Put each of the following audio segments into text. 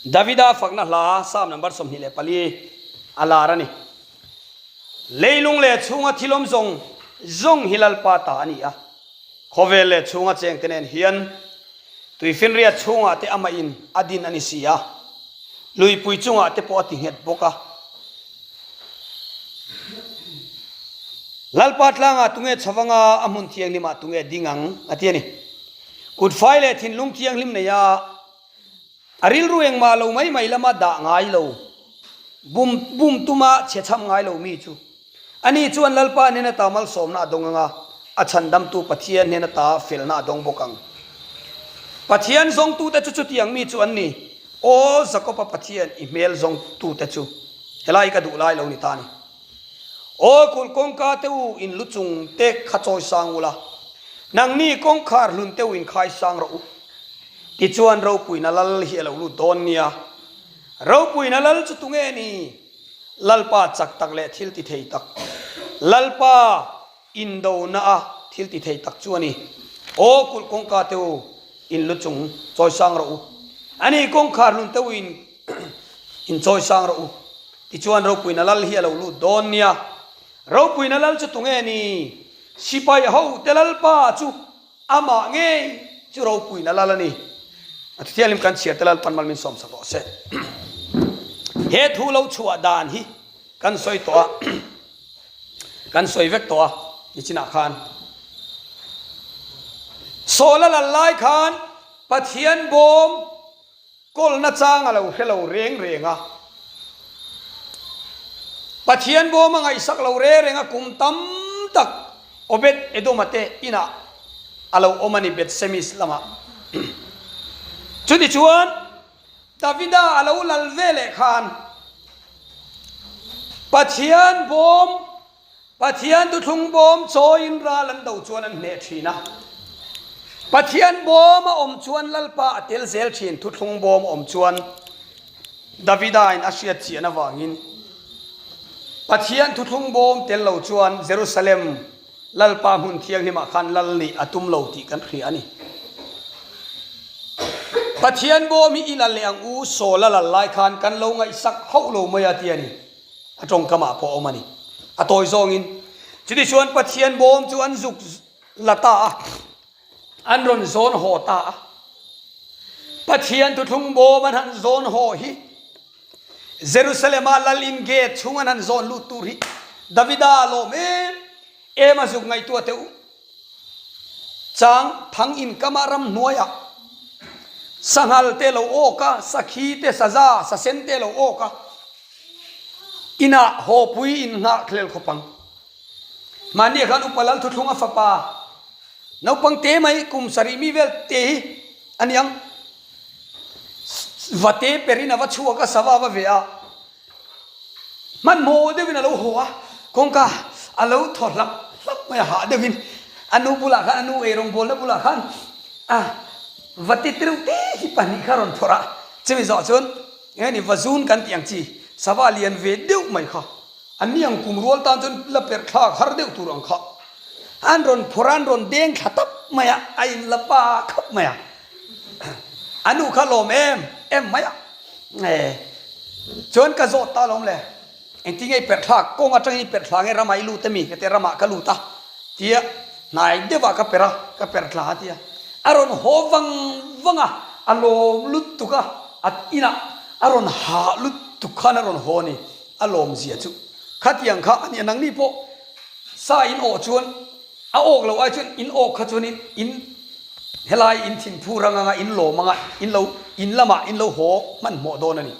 Davida fakna hla Psalm number 24 a lar a ni. Leilung leh chhunga thil awm zawng zawng hi Lalpa ta a ni a. Khawvel leh chhunga chengte nen hian tuifinriat chhungah te amah in a din a ni si a, luipui chungah te pawh a ti nghet bawk a. Lalpa tlangah tunge chhavanga a hmun thianghlimah tunge ding ang a ti a ni. Kutfai leh thinlung thianghlim neia A rilru engmah lo mai mai lama dah ngai lo, bum bum tuma chhe chham ngai lo mi chu. Ani chuan Lalpa hnen ata malsawmna a dawng ang a, a chhandamtu Pathian hnen ata felna a dawng bawk ang. Pathian zawngtute chu chutiang mi chu an ni, Aw Jakoba Pathian, i hmel zawngtute chu helai ka duh lai lo ni ta ni. Aw kulh kawngka te u in lu chung te kha chawi sang ula, nangni kawngkhar hlun te u in khai sang rawh u. Tichuan ropuina lal hi a lo lut dawn nia. Ropuina lal chu tunge ni? Lalpa chak tak leh thil ti thei tak, Lalpa indona a thil ti thei tak chu a ni. Aw kulh kawngka te u in lu chung chawi sang rawh u. Ani kawngkhar hlun te u in in chawi sang rawh u. Tichuan ropuina lal hi a lo lut dawn nia. Ropuina lal chu tunge ni? Sipai ho te lalpa chu amah ngei chu ropuina lal a ni. A thuthianghlim kan chhiar te Lalpan mal min sawmsak rawh se. He thu lo chhuah dan hi kan sawi tawh a, kan sawi vek tawh a nichinah khan. Sawla lal lai khan Pathian bawm Kawlna chang a lo hre lo reng reng a. Pathian bawm a ngaihsak lo re reng a, kum tam tak Obed Edoma te inah a lo awm a ni Bethsemis lamah. Chutichuan Davida a lo lal ve leh khan Pathian bawm Pathian thuthlung bawm chawiin ral an do chuan an hneh thin a. Pathian bawm a awm chuan Lalpa a tel zel thin thuthlung bawm a awm chuan Davida in a hriat chian avangin Pathian thuthlung bawm tel lo chuan Jerusalem Lalpa hmun thianghlimah khan lal nih a tum lo tih kan hria a ni. Pathian bawm hi i la leh ang u, Saul a lal lai khan kan lo ngaihsak hauh lo mai a ti a ni. A tawngkamah pawh a awm a ni. A tawi zawngin, chutichuan Pathian bawm chu an zuk la ta a, an rawn zawn haw ta a. Pathian thuthlung bawm an han zawn haw hi, Jerusalem-a lal in gate chhung an han zawn lut tur hi Davida a lawm em em a zuk ngaihtuah teh u. Chang thang inkama ramhnuaiah sanghal te lo awk a, sakhi te, saza, sasen te lo awk a, inah hawpui in nghah thlel khawp ang. Mahni khan Upa Lalthuthlunga fapa naupang te mai kum sarih mi vel te hi a ni ang. Vate perin a va chhuak a, sava a va ve a. Hmanhmawh deuhin a lo haw a, kawngka a lo thaw hlap hlap mai a, hah deuhin a nu bulah khan, a nu eirawng bawlna bulah khan a va ti tireuh te hi pahnih kha a rawn phawrh a, chumi zawh chuan eng ani vazun kan tih ang chi sava lian ve deuh mai kha an ni ang kum rual tan chuan la perh thlak har deuh tur ang kha an rawn phawrh a, an rawn deng thla tap mai a, a in la pa khawp mai a. A nu kha lawm em em mai a. Chuan ka zawt ta lawm le. Engtin nge i perh thlak? Kawng atangin i perh thla nge ramah i lut emi? Ka ti a, ramah ka lut a tia hnai deuhah ka perh a, ka perh thla a tia. A rawn haw vang vang a, a lawm lutuk a, a inah a rawn hah lutuk khan a rawn haw a ni. A lawm zia chu khatiang kha a ni a, nangni pawh sa in awh chuan A awk loh ai chuan in awk kha chuanin in helai in thinphu rang anga in lawm anga in lo in lamah in lo haw hmanhmawh dawn a ni.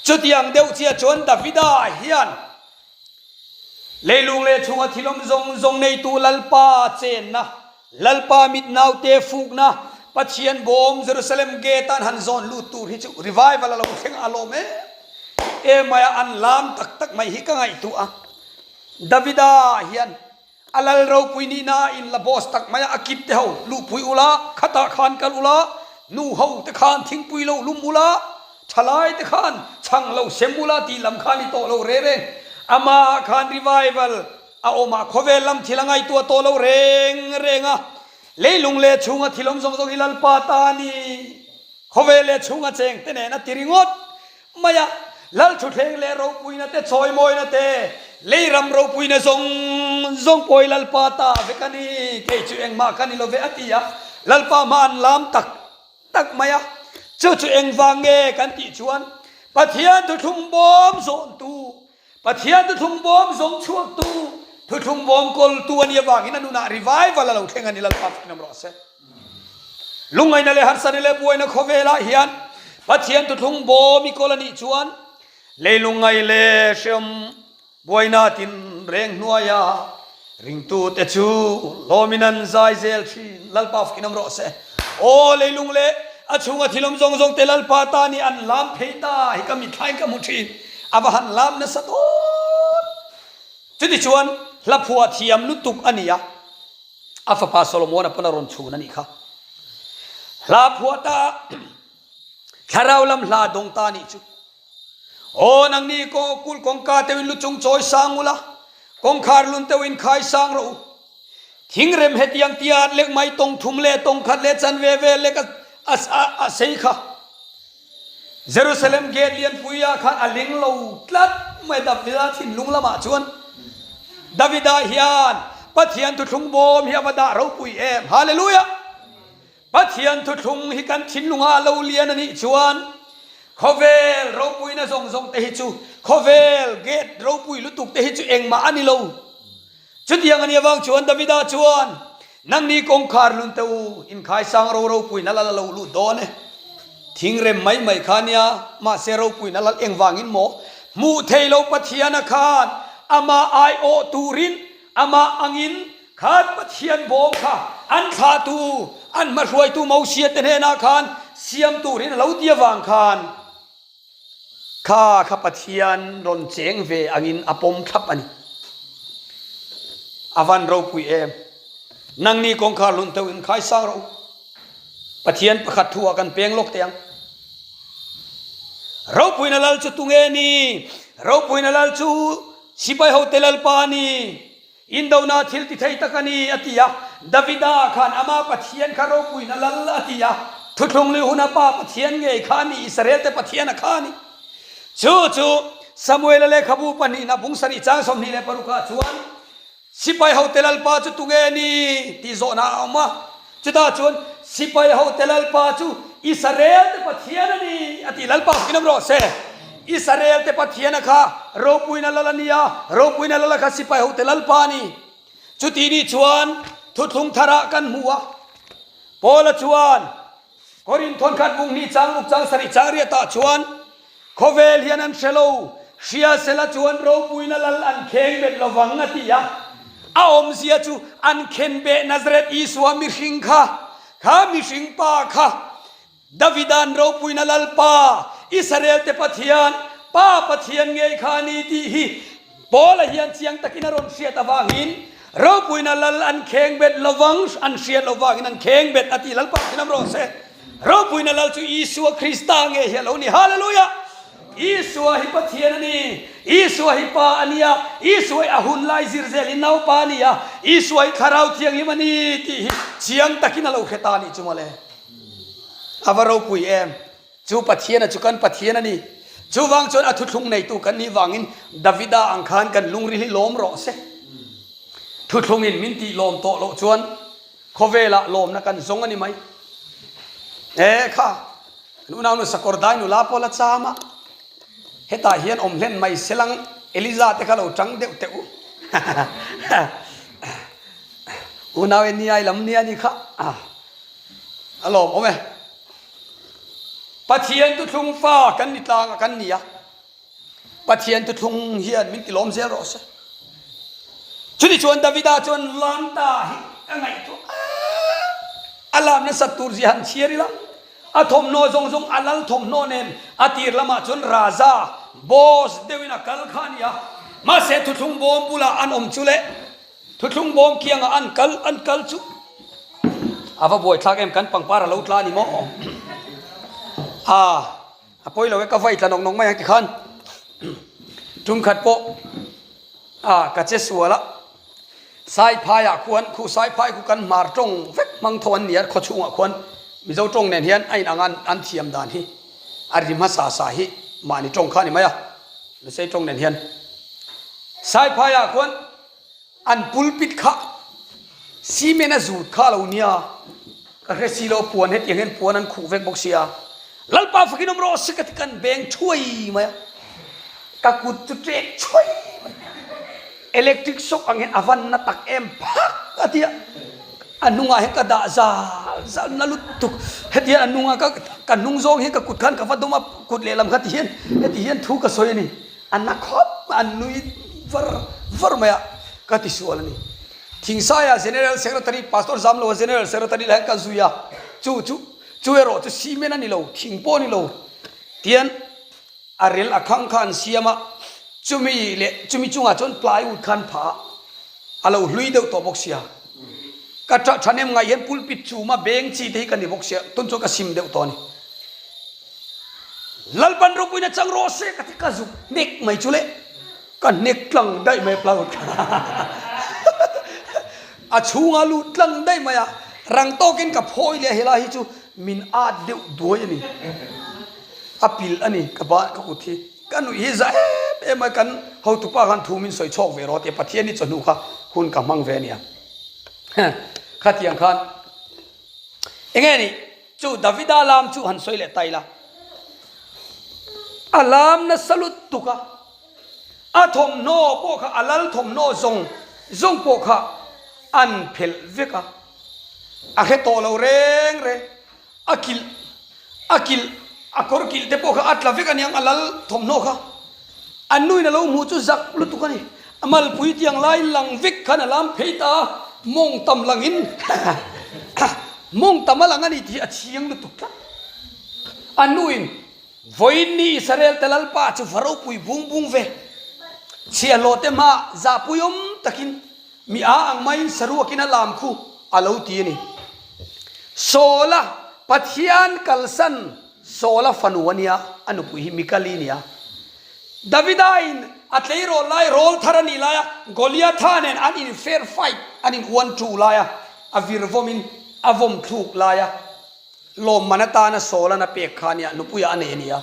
Chutiang deuh chiah chuan Davida hian leilung leh chhunga thilawm zawng zawng neitu Lalpa chenna, Lalpa mit naute fukna, Pathian bawm Jerusalem gate an han zawn lut tur hi chu revival a lo thleng a lawm em em mai a, an lam tak tak mai hi ka ngaihtuah a. Davida hian a lal ropui nihna in la boss tak mai a, a kit te ho luhpui ula, khatah khan kal ula, nu ho te khan thingpui lo lum ula, thalai te khan chhang lo sem ula tih lam kha ni tawh lo reng reng. Amah khan revival a awm a, khawvel lam thil a ngaihtuah tawh lo reng reng a, leilung leh chhunga thil awm zawng zawng hi Lalpa ta a ni. Khawvel leh chhunga cheng te nen a ti ringawt mai a, Lal thutthleng leh ropuina te chawimawina te, lei ram ropuina zawng zawng pawi Lalpa ta vek a ni, kei chu engmah ka ni lo ve a ti a, Lalpa hma an lam tak tak mai a, chu chu engvang nge kan tih chuan Pathian thuthlung bawm zawntu, Pathian thuthlung bawm zawng chhuaktu, thuthlung bawm kawltu a nih avangin a nunah revival a lo thleng a ni Lalpa fakin awm rawh se. Lungngaihna leh harsatna leh buaina khawvelah hian Pathian thuthlung bawm i kawl a nih chuan lei lungngaih leh hreawm buaina tin reng hnuaia ringtute chu lawmin an zai zel thin. Lalpa fakin awm rawh se. Aw leilung leh a chhunga thil awm zawng zawng te Lalpa tan i an lam phei ta hi ka mithlain ka hmu thin. A va han lam nasa dawn. Chutichuan hla phuah thiam lutuk a ni a. A fapa Solomona pawn a rawn chhun a nih kha. Hla phuah ta thlarau lam hla dawng ta nih chu. Aw nangni ko kul kawngka teuhin lu chung chawi sang ula, kawngkhar lun teuhin khai sang rawh u. Thingrem hetiang tiat lek mai tawng thum leh tawng khat leh chanve vel lek a sei kha. Jerusalem gate lianpuia khan a ling lo tlat mai Davida thinlung lamah chuan Davida hian Pathian thuthlung bawm hi a va dah ropui em. Hallelujah! Pathian thuthlung hi kan thinlungah a lo lian a nih chuan khawvel ropuina zawng zawng te hi chu khawvel gate ropui lutuk te hi chu engmah a ni lo. Chutiang a nih avang chuan Davida chuan, Nangni kawngkhar lun teh u, inkhaisang ro ropuina lal a lo lut dawn e. Thingrem mai mai kha nia, mahse ropuina lal engvangin maw? Hmuh thei lo Pathiana khan amah aiawh turin amah angin khan Pathian bawm kha an thlahtu, an hmahruaitu Mosia te hnenah khan siam turin a lo ti avang khan, Kha kha Pathian rawn cheng ve angin a pawm thlap a ni. A van ropui em. Nangni kawngkhar hlun teuh in khai sang rawh u. Pathian pakhat thu ah kan peng lawk teh ang. Ropuina lal chu tunge ni? Ropuina lal chu sipai hote Lalpa a ni. Indona thil ti thei tak a ni, a ti a. Davida khan ama Pathian kha ropuina lal a ti a. Thuthlung lui huna Pa Pathian ngei kha a ni, Israelte Pathian a kha a ni. Chu chu Samuela lehkhabu pahnihna bung sarih chang 26 ah chuan Sipai hote Lalpa chu tunge ni? tih zawhna a awm a. Chutah chuan sipai hote Lalpa chu Israel te Pathian a ni a ti. Lalpa fakin awm rawh se. Israel te Pathian a kha ropuina lal a ni a, ropuina lal a kha sipai hote Lalpa a ni. Chuti ni chuan thuthlung tharah kan hmu a. Paula chuan Korinth thawnkhat bung hnih chang ruk chang sarih chang riatah chuan Khawvel hian an hre lo, hria sela chuan ropuina lal an kheng bet lovang a ti a. A awmzia chu an khen beh Nazareth Isua mihring kha, kha mihring pa kha Davida'n ropuina lal pa, Israelte Pathian, Pa Pathian ngei kha a ni tih hi Paula hian chiang takin a rawn hriat avangin ropuina lal an kheng bet lovang, an hriat lovangin an kheng bet a ti Lalpa thinam rawh se. Ropuina lal chu Isua Krista nge hi a lo ni. Hallelujah! Isua hi Pathian a ni. Isua hi Pa a ni a. Isua hi a hun lai zir zelin naupa a ni a. Isua hi Thlarau Thianghlim a ni tih hi chiang takin a lo hre ta a nih chu mawle. A va ropui em! Chu Pathiana chu kan Pathian a ni. Chuvang chuan a thuthlung neitu kan nih vangin Davida ang khan kan lungri hi lawm rawh se. Thuthlungin min tih lawm tawh loh chuan khawvelah lawmna kan zawng a ni mai. E kha, kan unaunu sakawr dai nula pawh la cham a, hetah hian awm hlen mai selang Eliza te kha lo tang deuh teh u. Unau e niai lam nia ni kha. A lawm awm e. Pathian thuthlung fa kan ni tlang a kan ni a, Pathian thuthlung hian min ti lawm zel rawh se. Chuni chuan Davida chuan lam ta hi a ngaihtuah a, a lam nasat tur zia han chhiar ila, a thawmhnaw zawng zawng a lal thawmhnaw nen a tir lamah chuan raja, boss, deuhin a kal kha a ni a, mahse thuthlung bawm bulah an awm chu le. Thuthlung bawm kiangah an kal an kal chu a va buaithlak em kan pangpar a lo tla a ni maw? A a pawi lo e ka vai tla nawk nawk mai ang tikhan tumkhat pawh a ka che sual a Saiphaiah khuan khu Saiphai khu kan hmar tawng vek hmang tho an ni a khaw chhungah khuan. Mizo tawng nen hian a inang a an thiam dan hi a ri hmasa sa hi mahni tawng kha a ni mai a, Lusei tawng nen hian. Saiphaiah khuan an pulpit kha cement a zut kha a lo nia, ka hre si lo puan hetiang hian puan an khuh vek bawk sia, Lalpa fakin awm rawh se ka ti kan beng thuai mai a, ka kut chu ṭek chhuai mai. Electric shock ang hian a van na tak em phak a ti a, a hnungah hian ka dah zal zal na lutuk heti hian a hnungah ka ka hnung zawng hian ka kut khan ka va dawm a kut lehlam kha ti hian heti hian thu ka sawi a ni a na khawp mai a nui var var mai a ka ti sual a ni Thingsaia General Secretary Pastor Zamloa General Secretary lah hian ka zui a chu chu chu erawh chu cement a ni lo thing pawh a ni lo tian A rel a khang kha an siam a, chumi leh chumi chungah chuan plywood kha an phah a, a lo hlui deuh tawh bawk sia. Ka tah thahnem ngaih hian pulpit chuma beng chi te hi ka ni bawk sia, tun chuan ka sim deuh tawh a ni. Lalpan ropuina chang rawh se ka ti ka zuk hnek mai chu le. Ka hnek tlang daih mai plywood kha a chhunga lut tlang daih mai a, rang tawkin ka phawi leh a helai hi chu min at deuh duai a ni, a pilh a ni ka ba ka kut hi ka nuih hi za em em a kan hotupa khan thu min sawi chhawk ve rawh tia Pathian hi chawhnu kha hun ka hmang ve a nia khatiang khan enge ni chu Davida lam chu han sawi leh ta ila a lam nasa lutuk a. A thawmhnaw pawh kha a lal thawmhnaw zawng zawng pawh kha an phelh vek a, a hre tawh lo reng reng. A kilh a kilh a kawr kilh te pawh kha a tla vek a niang a lal thawmhnaw kha. An nuin a lo hmuh chu zak lutuk a ni. A malpui tiang lai lang vek khan a lam phei ta a, mawng tam langin mawng tam a lang a ni tih a chiang lutuk tlat. An nuin Vawiin ni Israel te Lalpa chu va ropui bung bung ve. Chhiahhlawh te hmaah zahpui awm takin mi a ang maiin saruakin a lam khu a lo ti a ni. Saula Pathian kalsan Saula fanu a nia, a nupui hi Mikali a nia. Davida in a tleirawl lai rawl thar a nih laia Goliatha nen an in fair fight an in uan tu laia a vir vawmin a vawm thluk laia Lawmman atana Saula'n a pek kha nia nupuiah a nei a ni a,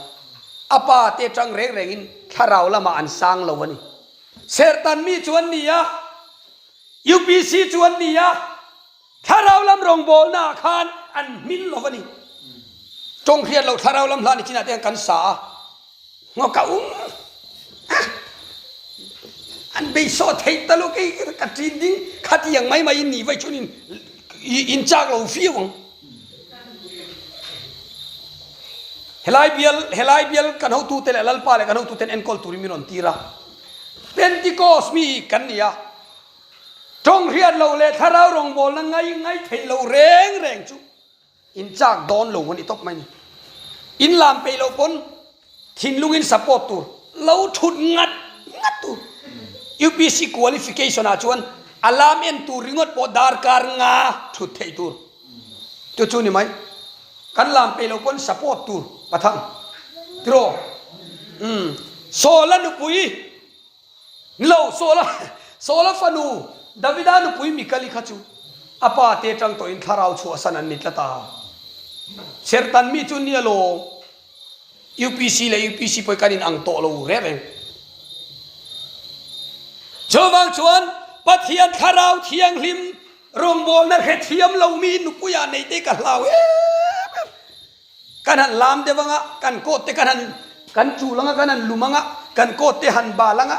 a pa te atang reng rengin thlarau lamah an sang lo a ni. Serhtan mi chu an ni a, UPC chu an ni a, thlarau lam rawngbawlnaah khan an hmin lo a ni. Tawng hriat loh thlarau lam hla ni chinah te hian kan sa a, Ngaw ka um an bei sawh theih ta lo kei ka ṭin ding khatiang mai mai in nih vai chun in in chak lo viau ang. Helai bial helai bial kan hotu te leh Lalpa leh kan hotu ten enkawl turin min rawn tir a. Pentecost mi kan ni a. Tawng hriat lo leh thlarau rawngbawlna ngai ngai theih lo reng reng chu In chak dawn lo a ni tawp mai ni. In lam peih loh pawn thinlungin support tur lo thut ngat ngat tur. UPC qualification ah chuan a lam en tur ringawt pawh darkar nga thut theih tur. Chu chu ni mai. Kan lam peih loh pawn support tur pathang. Tiraw? Umm. Sawla nupui. Ni lo, Saula, Saula fanu Davida nupui Mikali kha chu a pa te atang tawhin thlarau chhuahsan an ni tlat a. Serhtan mi chu nia lo, UPC leh UPC pawh hi kan inang tawh lo reng reng. Chuvang chuan Pathian thlarau thianghlim rawngbawlna hrethiam lo mi nupuiah nei te ka hlau em em. Kan han lam deuh anga, kan coat te kan han kan chul anga, kan han lum anga, kan coat te han bal anga,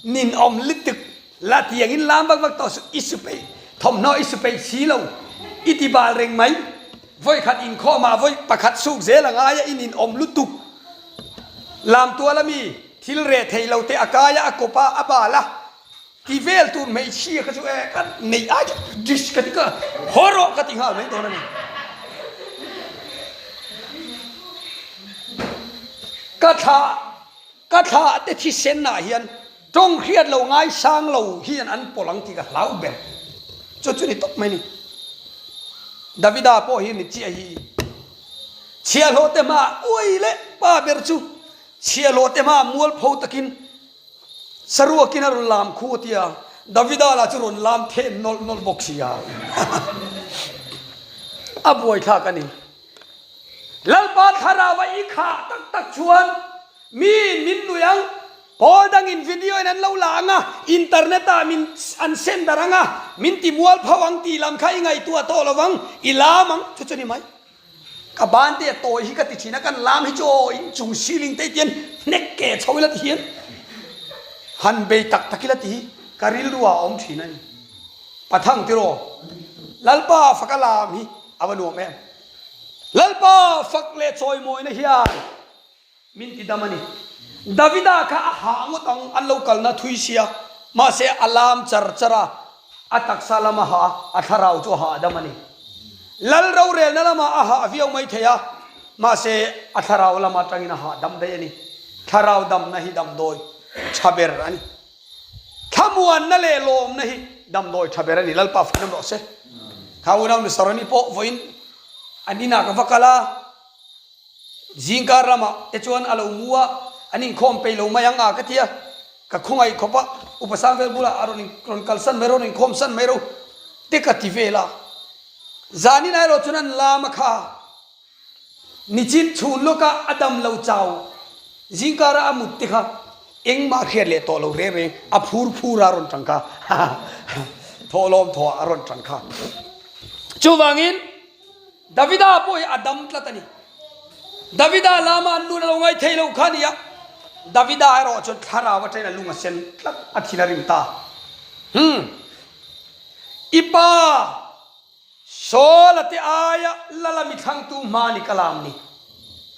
ninawm lutuk la tiangin lam vak vak tawh suh, i su peih thawmhnaw i su peih si lo, i ti bal reng mai, vawi khat inkhawmah vawi pakhat suk zel a ngai a, i ninawm lutuk. Lam tual ami thil reh thei lo te a kai a, a kawp a, a bal a. Ti vel tur hmeichhia kha chu e ka neih ai chu dish ka ti ka haw rawh ka ti nghal mai dawn a ni. Ka thla ka thla te thisen ah hian tawng hriat lo ngai sang lo hian an pawlh ang tih ka hlau ber. Chu chu ni tawp mai ni. Davida pawh hi ni chiah hi chhiahhlawh te hmaah uai leh pa ber chu chhiahhlawh te hmaah mualpho takin Saruakin a rawn lam khu a ti a, Davida lah chu rawn lam then nawlh nawlh bawk si a. A buaithlak a ni. Lalpa thlarau a i khah tak tak chuan miin min nui ang, pawl dangin video in an lo la ang a, internet ah min an send darh ang a, min ti mual pho ang tih lam kha i ngaihtuah tawh lo vang, i lam ang, chu chu ni mai. Ka ban te a tawi hi ka ti thin a, kan lam hi chu aw inchung ceiling te hi tian hnek ke chho ila ti hian han bei tak tak ila ti hi ka rilru ah a awm thin a ni. Pathang tiraw Lalpa fak a lam hi a va nuam em. Lalpa fak leh chawimawina hian min ti dam a ni. Davida kha a hah ngawt ang an lo kalna thui sia, mahse a lam char char a, a taksa lam a hah a, a thlarau chu a hah dam a ni. Lal rorelna lamah a hah viau mai thei a, mahse a thlarau lam atangin a hah dam daih a ni. Thlarau damna hi damdawi tha ber a ni. Thlamuanna leh lawmna hi damdawi tha ber a ni, Lalpa fainam rawh se. Kha unau nu Saroni pawh vawiin an inah ka va kal a, zingkar lamah te chuan a lo mu a, an inkhawm peih lo mai ang a ka ti a, ka khawngaih khawp a, Upa Sangvel bulah a rawn in rawn kalsan mai rawh, rawn inkhawm san mai rawh te ka ti vel a. Zanin erawh chuan an lam a kha. Nichin chhun lawka a dam lo chau zingkara a mut te kha engmah hriat leh tawh lo reng reng a phur phur a rawn tang kha thawhlawm thaw a rawn tang kha. Chuvangin Davida pawh hi a dam tlat a ni. Davida lama an nun a lo ngai thei lo kha a ni a, Davida erawh chuan thlarau atangin a lung a sen tlat a thin a rim ta. Hmm. I pa Saul a te aia lala mi thlangtu hma ni ka lam ni.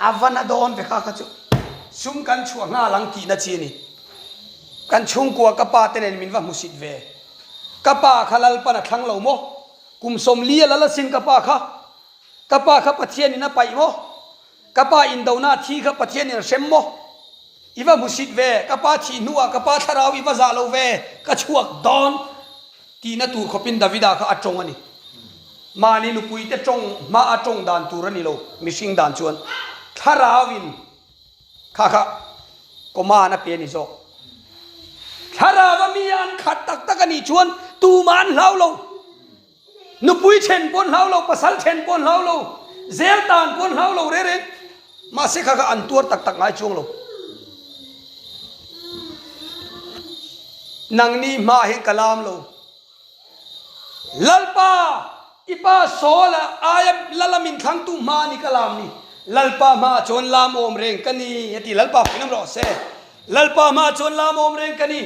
A va na dawn ve kha kha chu sum kan chhuah nghal ang tihna chi a ni. Kan chhungkua ka pa te nen min va hmusit ve. Ka pa kha Lalpan a thlang lo maw? Kum 40 a lal asin ka pa kha. Ka pa kha Pathianin a paih maw? Ka pa indona a thi kha Pathianin a hrem maw? I va hmusit ve, ka pa thih hnuah ka pa thlarau i va zah lo ve, ka chhuak dawn tihna tur khawpin Davida kha a tawng a ni. Mahni nupuite tawng hma a tawng dan tur a ni lo, mihring dan chuan thlarauin kha kha command a pe a ni zawk. Thlarau a mi an khat tak tak a nih chuan tumah an hlau lo. Nupui then pawn hlau lo, pasal then pawn hlau lo, zel tan pawn hlau lo reng reng. Mahse kha kha an tuar tak tak ngai chuang lo. Nangni hmaah hian ka lam lo. Lalpa, i pa Saul a aia lala min thlangtu hma a ni ka lam ni. Lalpa hmaah chuan lam awm reng ka ni, a ti. Lalpa fainam rawh se. Lalpa hmaah chuan lam awm reng ka ni.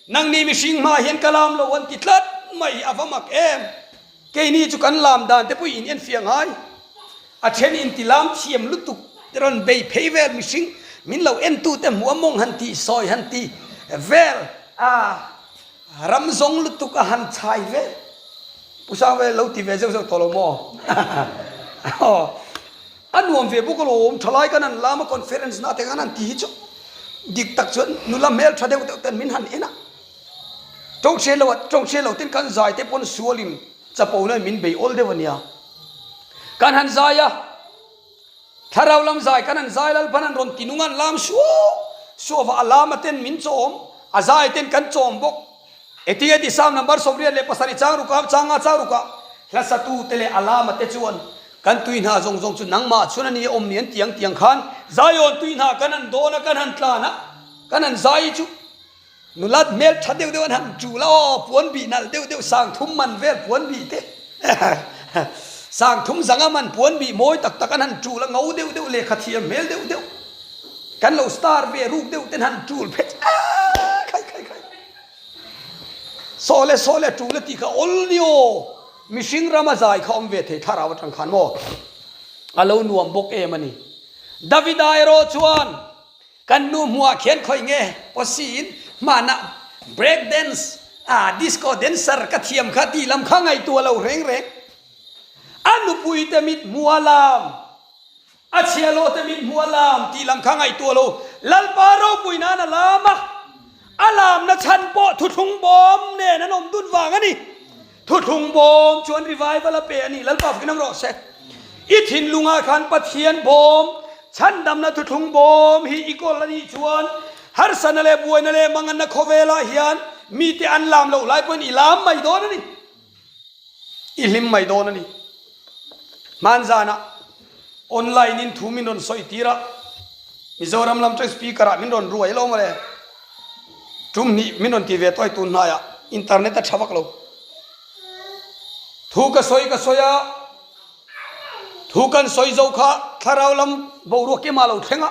Nangni mihring hmaah hian ka lam lo an ti tlat mai hi a va mak em! Keini chu kan lam dan te pawh in enfiah ngai. A then in ti lam thiam lutuk rawn bei phei vel mihring min lo entu te hmuh a mawng han tih sawi han ti vel a ram zawng lutuk a han chhai vel. Pu Sangvel lo ti ve zeuh zeuh tawh lo maw? A nuam ve bawk alawm, thalai kan han lam a conference na te khan han ti hi chu dik tak chuan nula hmel tha deuh deuh ten min han en a, tawng hriat lo tawng hriat lo ten kan zai te pawn sualin chapo na in min bei awl deuh a nia. Kan han zai a, thlarau lam zai kan han zai lalpan an rawn ti nung an lam suau suau va, a lam a ten min chawm, a zai ten kan chawm bawk. Engtinge ti Psalm number 87 chang rukah changa chang rukah hla satu te leh a lama te chuan kan tui hna zawng zawng chu nangmah chuan a ni a awm ni an ti ang tiang khan Zion tui hna kan han dawn a kan han tlan a kan han zai chu nula hmel tha deuh deuh an han tul a aw puan bih nalh deuh deuh sang thum man vel puan bih te sang thum zanga man puan bih mawi tak tak an han tul a ngo deuh deuh lehkha thiam hmel deuh deuh kan lo star ve ruk deuh ten han tul phet a khai khai khai Saw le saw le tul a tih kha awl ni aw, mihring rama zai kha awm ve thei thlarau atang khan maw a lo nuam bawk em a ni. Davida erawh chuan kan nu hmuah khian khawih nge pawsiin hmanah break dance ah disco dancer ka thiam kha tih lam kha ngaihtuah lo reng reng. A nupuite mit hmuha lam A chhia lo te min hmu a lam tih lam kha ngaihtuah lo. Lalpa ropui nan a lam a, a lamna chhan pawh thuthlung bawm nen an awm dun vang a ni. Thuthlung bawm chuan revival a pe a ni. Lalpa fakin awm rawh se. I thinlungah khan Pathian bawm, chhandamna thuthlung bawm hi i kawl a nih chuan harsana leh buaina leh manganna khawvelah hian mite an lam loh lai pawhin i lam mai dawn a ni. I hlim mai dawn a ni. Hmanzanah online in thu min rawn sawi tir a, Mizoram lam chuan speaker ah min rawn ruai lo mawle. Tum hnih min rawn ti ve tawh a tun hnaiah internet a tha vak lo. Thu ka sawi ka sawi a, thu kan sawi zo kha thlarau lam boruak ema lo thleng a,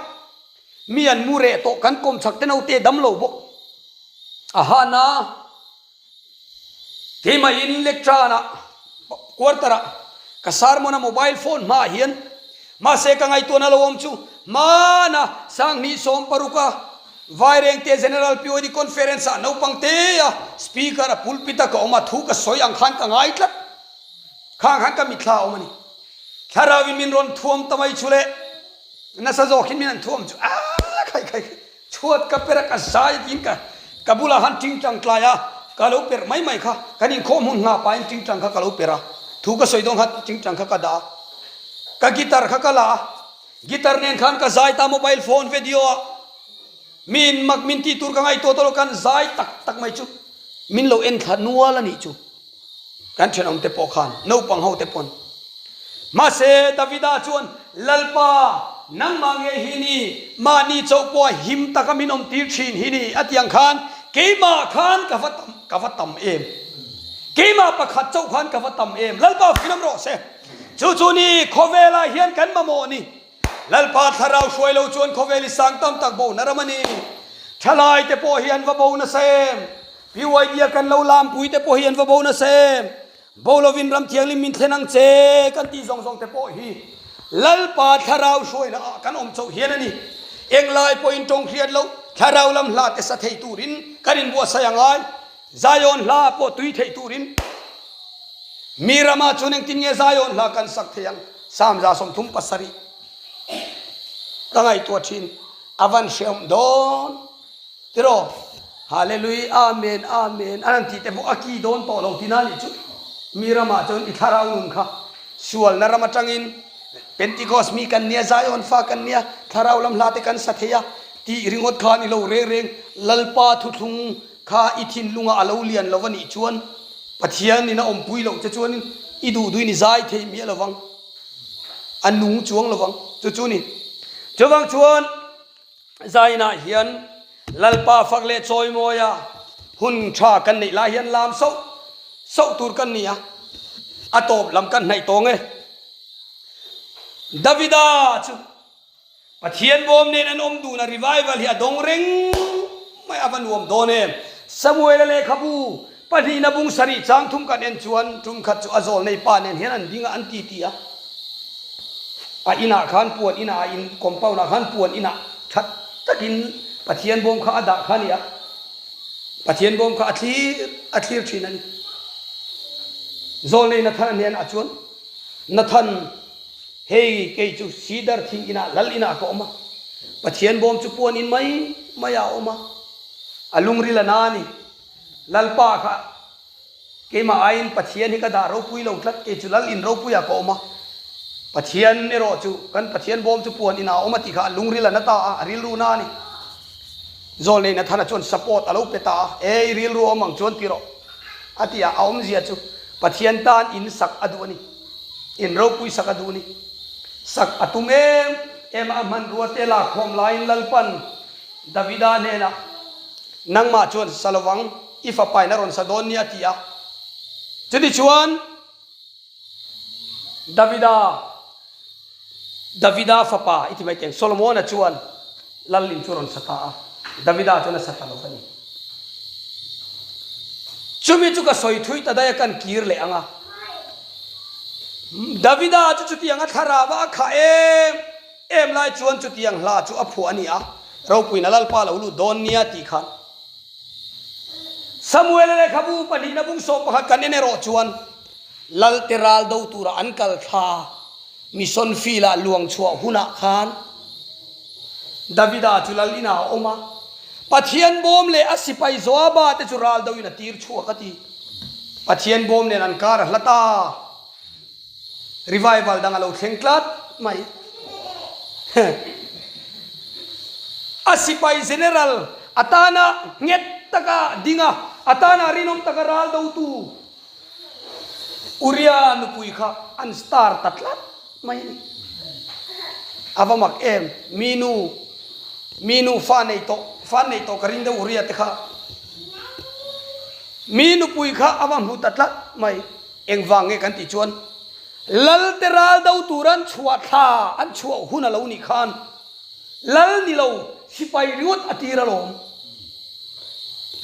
mi an mu reh tawh kan kawm chak te naute dam lo bawk. A hana. Keimah in lectern-ah, quarter-ah ka sermon a mobile phone hmaah hian mahse ka ngaihtuahna lo awm chu hmana Sanghnih 16 a Vairengte General POD Conference-ah naupang te a speaker a pulpit a ka awm a thu ka sawi ang khan ka ngai tlat. Khang khan ka mitthla a awm a ni. Thlarauin min rawn thuam ta mai chu le nasa zawkin min han thuam chu aaa khai khai khai. Chhuat ka per a, ka zai tiin ka ka bulah khan tingtang tlai a, ka lo perh mai mai kha, kan inkhawm hun nghah pahin tingtang kha ka lo perh a, thu ka sawi dawn kha tingtang kha ka dah a, ka guitar kha ka la a, guitar nen khan ka zai ta mobile phone video ah min mak min tih tur ka ngaihtuah tawh lo kan zai tak tak mai chu min lo en thla nual a nih chu. Kan thenawm te pawh khan, naupang ho te pawn. Mahse, Davida chuan, Lalpa, nangmah ngei hi ni, mahni chauh pawha him taka min awm tir thin hi ni, a ti ang khan, keimah khan ka va tam, ka va tam em? Keimah pakhat chauh khan ka va tam em? Lalpa finawm rawh se. Chu chu ni, khawvelah hian kan mamawh ni. Lalpa thlarau hruai lo chuan khawvel i sang tam tak bo na ram a ni. Thalai te pawh hi an va bo nasa em? PYD a kan lo lampui te pawh hi an va bo nasa em? Bo lovin ram thianghlim min thlen ang che kan tih zawng zawng te pawh hi Lalpa thlarau hruaina ah kan awm chauh hian a ni. Englai pawhin tawng hriat loh thlarau lam hla te sa thei turin kan inbuatsaih a ngai. Zion hla pawh tui thei turin mi ramah chuan engtin nge Zion hla kan sak thei ang? Psalm 37 ka ngaihtuah thin a van hrehawm dawn. Tiraw? Hallelui, Amen, Amen an han tih te pawh a ki dawn tawh lo tina nih chu. Mi ramah chuan i thlarau nun kha sualna ram atangin Pentecost mi kan nia, Zion fa kan nia, thlarau lam hla te kan sa thei a tih ringawt kha a ni lo reng reng. Lalpa thuthlung kha i thinlungah a lo lian lo a nih chuan Pathianin a awmpui loh che chuanin i duh duhin i zai thei miah lo vang, a nung chuang lo vang. Chu chu ni. Chuvang chuan. Zainah hian Lalpa fak leh chawimawia hun tha kan neih lai hian lam sauh sauh tur kan ni a, a tawp lam kan hnaih tawng e. Davida chu Pathian bawm nen an awm dun a, revival hi a dawng reng mai a va nuam dawn em. Samuela lehkhabu pahnihna bung sarih chang thum kan en chuan tum khat chu a zawl nei pa nen hian an ding a, an titi a. A inah khan puan inah a in compound ah khan puan inah that takin Pathian bawm kha a dah kha a ni a, Pathian bawm kha a thlir a thlir thin a ni. Zawlnei Nathan a hnenah chuan, Nathan, hei kei chu Sidar thing inah lal inah ka awm a, Pathian bawm chu puan in mai maiah a awm a, a lungril a na a ni, Lalpa kha Keimah aiin Pathian hi ka dah ropui lo tlat, kei chu lal in ropuiah ka awm a, Pathian erawh chu kan Pathian bawm chu puan inah a awm a tih kha a lungril a na ta a, a rilru na a ni. Zawlnei Nathana chuan support a lo pe ta a, E i rilru a awm ang chuan ti rawh a ti a, a awmzia chu Pathian tan in sak a duh a ni, in ropui sak a duh a ni. Sak a tum em em a, a hmanrua te lakkhawm laiin Lalpan Davida hnenah, Nangmah chuan sa lovang, i fapain a rawn sa dawn nia, a ti a. Chutichuan, Davida, Davida fapa i ti mai teng, Solomona chuan lal in chu a rawn sa ta a, Davida chuan a sa ta lo va ni. Chumi chu ka sawi thui ta daih a, kan kir leh ang a. Davida chu chutiang a thlarau a khah em. Em lai chuan chutiang hla chu a phuah a ni a, ropuina Lalpa lo lut dawn nia tih khan. Samuela lehkhabu pahnihna bung 11 kan en erawh chuan Lalte ral do tura an kal thla mission field ah luang chhuah hunah khan Davida chu lal inah a awm a, Pathian bawm leh a sipai Joaba te chu ral do in a tir chhuak a ti. Pathian bawm nen an kar a hla ta. Revival dang a lo thleng tlat mai. A sipai general atana nghet taka ding a, atana rinawm taka ral dotu Uria nupui kha an star ta tlat. mai a ni. A va mak em, mi nu, mi nu fa nei tawh, fa nei tawh ka ring deuh Uria te kha. Mi nupui kha a va hmu ta tlat mai. Engvang nge kan tih chuan Lal te ral do tur an chhuah thla an chhuah hun a lo nih khan Lal ni lo sipai ringawt a tir alawm.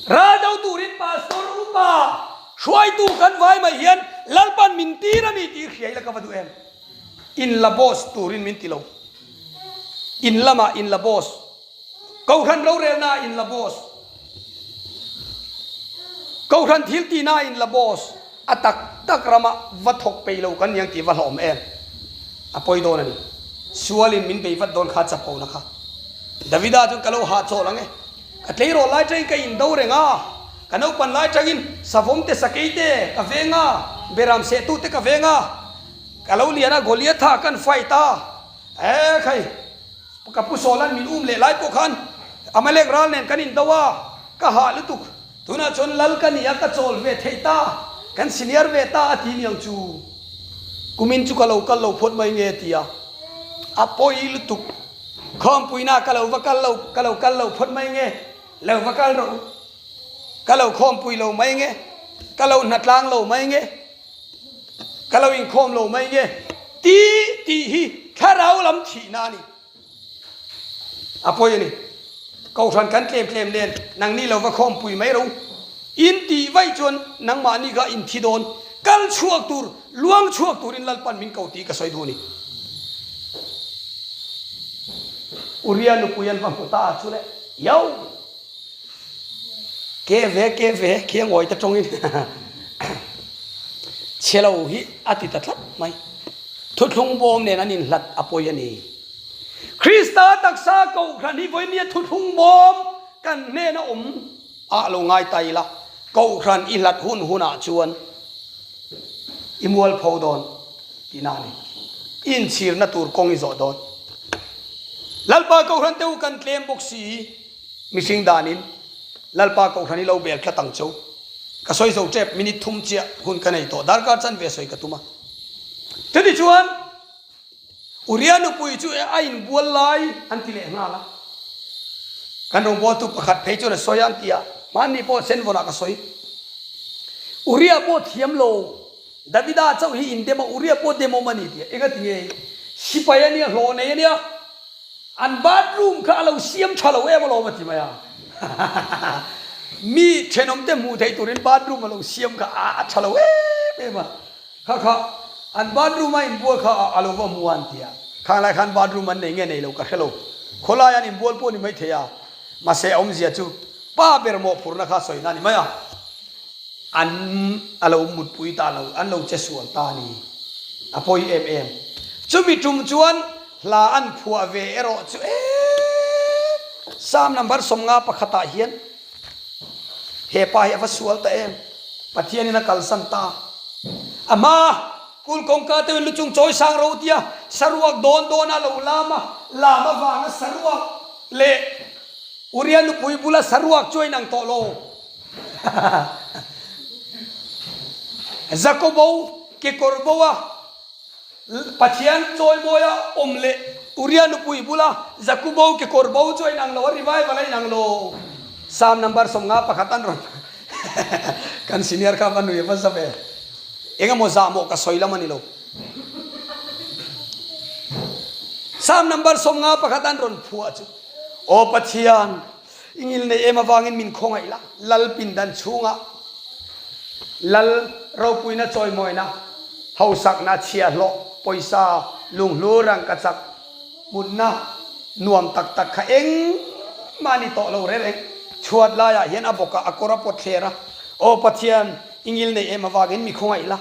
Ral do turin Pastor upa hruaitu kan vai mai hian Lalpan min tir a ni tih hria ila ka va duh em? In la boss turin min ti lo. In lamah in la boss. Kohhran rorelna in la boss. Kohhran thil tihna in la boss. A tak tak rama va thawk peih lo kan niang tih va hlawm em? A pawi dawn a ni. Sualin min bei vat dawn kha chapona kha. Davida chuan ka lo hahchawl ang e. Ka tleirawl lai tangin ka indo reng a, ka naupan lai tangin savawm te sakei te ka veng a, beram sehtu te ka veng a, ka lo lian a Goliatha kan fight a, e khai ka pu Sawlan min um leh lai pawh khan Amalek ral nen kan indo a, ka hah lutuk, tunah chuan lal ka ni a, ka chawl ve thei ta, kan senior ve ta a ti niang chu, kumin chu ka lo kal lo phawt mai nge ti a, a pawi lutuk. Khawmpuina ka lo va kal lo, ka lo kal lo phawt mai nge, lo va kal rawh u. Ka lo khawmpui lo mai nge, ka lo hnatlang lo mai nge, ka lo inkhawm lo mai nge ti tih hi thlarau lam thihna a ni. A pawi a ni. Kohhran kan tlem tlem nen nangni lo va khawmpui mai rawh u. In tih vaih chuan nangmahni kha in thi dawn, kal chhuak tur, luang chhuak turin Lalpan min ko tih ka sawi duh a ni. Uria nupui an va hmu ta a chu le, Yo! Ke ve, ke ve, khi a ngawi ta tawngin chhe lo hi a ti ta tlat mai. Thuthlung bawm nen an inhlat a pawi a ni. Krista taksa kohhran hi vawinia thuthlung bawm kan hnena awm ah lo ngai ta ila, kohhran i hlat hun hunah chuan i mualpho dawn tihna a ni. I inchhirna tur kawng i zawh dawn. Lalpa kohhran te u kan tlem bawk si, mihring danin Lalpa kohhran i lo bel tlat ang cheu. Ka sawi zo tep, minute thum chiah hun ka nei tawh, darkar chanve sawi ka tum a. Chutichuan. Uria nupui chu a inbual lai an ti leh nghal a. Kan rawngbawltu pakhat phei chuan a sawi a an ti a, hmanni pawh senvawnah ka sawi. Uria pawh thiam lo, Davida chauh hi indem a, Uria pawh dem awm a ni tih a, engati nge? Sipai a nia, hlawh nei a nia, an bathroom kha a lo siam tha lo em alawm a ti mai a. Mi thenawmte hmuh theih turin bathroom a lo siam kha a tha lo em em a. Kha kha an bathroom a inbual kha a lo va hmu a an ti a, khang lai khan bathroom an nei nge nei lo ka hre lo, khawlai an inbual pawh ni mai thei a, mahse a awmzia chu pa ber mawhphurhna kha sawi na ni mai a, an a lo mutpui ta lo, an lo che sual ta a ni, a pawi em em. Chumi tum chuan hla an phuah ve erawh chu eee Psalm number 51 ah hian He pa hi a va sual ta em? Pathianin a kalsan ta. A hma kul kawngka te lu chung chawi sang ro tia saruak dawn dawn a lo lam a, lam avanga saruak leh Uria nupui bula saruak chu a inang tawh lo. Jakobo kekawr bo a Pathian chawimawia awm leh Uria nupui bula Jakubo kekawr bo chu a inang lo, a revival a inang lo. Psalm number 51 an rawn kan senior kha va nui a va za ve. Engemaw zahmawh ka sawi lam a ni lo. Psalm number 51 an rawn phuah chu, Aw Pathian, i ngil nei em avangin min khawngaih la, Lal pindan chhungah Lal ropuina chawimawina, hausakna chhiahhlawh, pawisa, lunghlu rangkachak hmunna nuam tak tak kha engmah a ni tawh lo reng reng. Chhuat laiah hian a bawkah a kawr a pawt thler a, Aw Pathian, i ngil nei em avangin mi khawngaih la,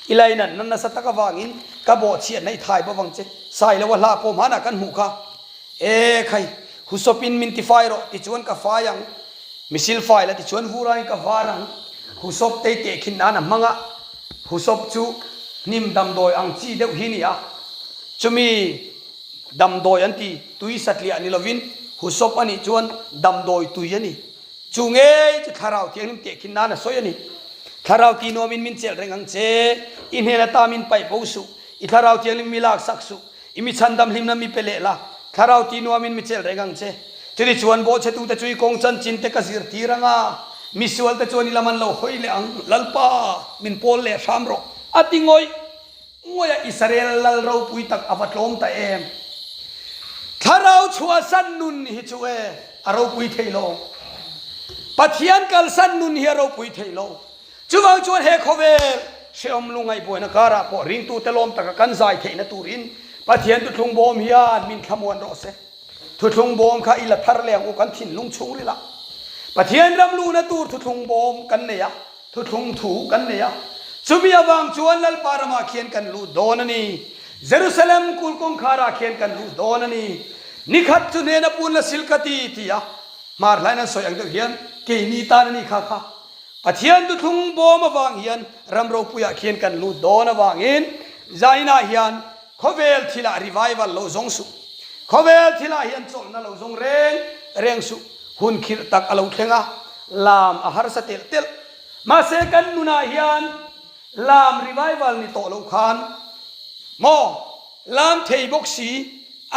i lainatna nasa tak avangin ka bawhchhiatna i thai bawk ang che. Sailo a hla pawh hmanah kan hmuh kha. E khai, husawpin min ti fai rawh tichuan ka fai ang, misil fai la tichuan vurain ka var ang. Husawp tei tehkhin nan a hmang a, husawp chu hnim damdawi ang chi deuh hi ni a, chumi damdawi an ti tui satliah ni lovin husawp a nih chuan damdawi tui a ni. Chu ngei chu Thlarau Thianghlim tehkhin nan a sawi a ni. Thlarau ti nuamin min chelh reng ang che, i hnen ata min paih bo suh. I thlarau thianghlim mi lak sak suh. I mi chhandam hlimna mi pe leh la, thlarau ti nuamin mi chelh reng ang che. Chutichuan bawhchhetute chu i kawng chanchin te ka zirtir ang a, misualte chuan i lam an lo hawi leh ang, Lalpa, min pawl leh hram rawh, a ti ngawih ngawih a, Israel lal ropui tak a va tlawm ta em! Thlarau chhuahsan nun hi chu e, a ropui thei lo. Pathian kalsan nun hi a ropui thei lo. Chuvang chuan he khawvel hrehawm lungngaih buaina karah pawh ringtute lawm taka kan zai theihna turin Pathian thuthlung bawm hian min thlamuan rawh se. Thuthlung bawm kha i la thar leh ang u kan thinlung chhungril ah. Pathian ram luhna tur thuthlung bawm kan nei a, thuthlung thu kan nei a. Chumi avang chuan Lalpa ramah khian kan lut dawn a ni. Jerusalem kul kawngkharah khian kan lut dawn a ni. Nikhat chu hnena pun la sil ka ti ti a, hmar hlain an sawi ang deuh hian keini tan a ni kha kha. Pathian thuthlung bawm avang hian ram ropuiah khian kan lut dawn avangin zainah hian khawvel thilah revival lo zawng suh. Khawvel thilah hian chawlhna lo zawng reng reng suh. Hun khirh tak a lo thleng a, lam a harsa telh telh. Mahse kan nunah hian lam revival ni tawh lo khan maw lam thei bawk si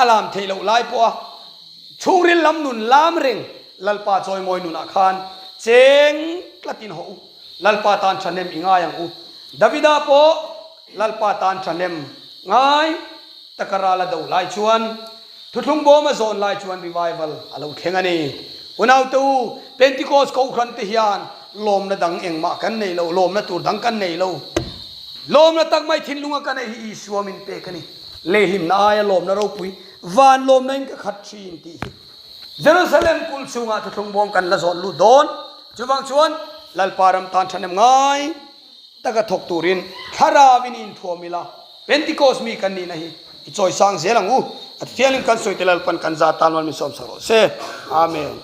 a lam theih loh lai pawha Chhungril lam nun lam reng Lalpa chawimawi nunah khan cheng tlatin hawh u. Lalpa tan thahnem i ngai ang u. Davida pawh Lalpa tan thahnem ngai taka ral a do lai chuan thuthlung bawm a zawn lai chuan revival a lo thleng a ni. Unaute u, Pentecost Kohhran te hian lawmna dang engmah kan nei lo, lawmna tur dang kan nei lo. Lawmna tak mai thinlunga ka neih hi Isua min pek a ni. Leihlimna aia lawmna ropui van lawmna in ka khat thin tih hi Jerusalem kulh chhungah thuthlung bawm kan la zawn lut dawn. Chuvang chuan Lalpa ram tan thahnem ngai taka thawk turin thlarauin i inthuam ila, Pentecost mi kan nihna hi i chawisang zel ang u. A thianghlim kan sawi te Lalpan kan za tan mal min sawmsak rawh se. Amen.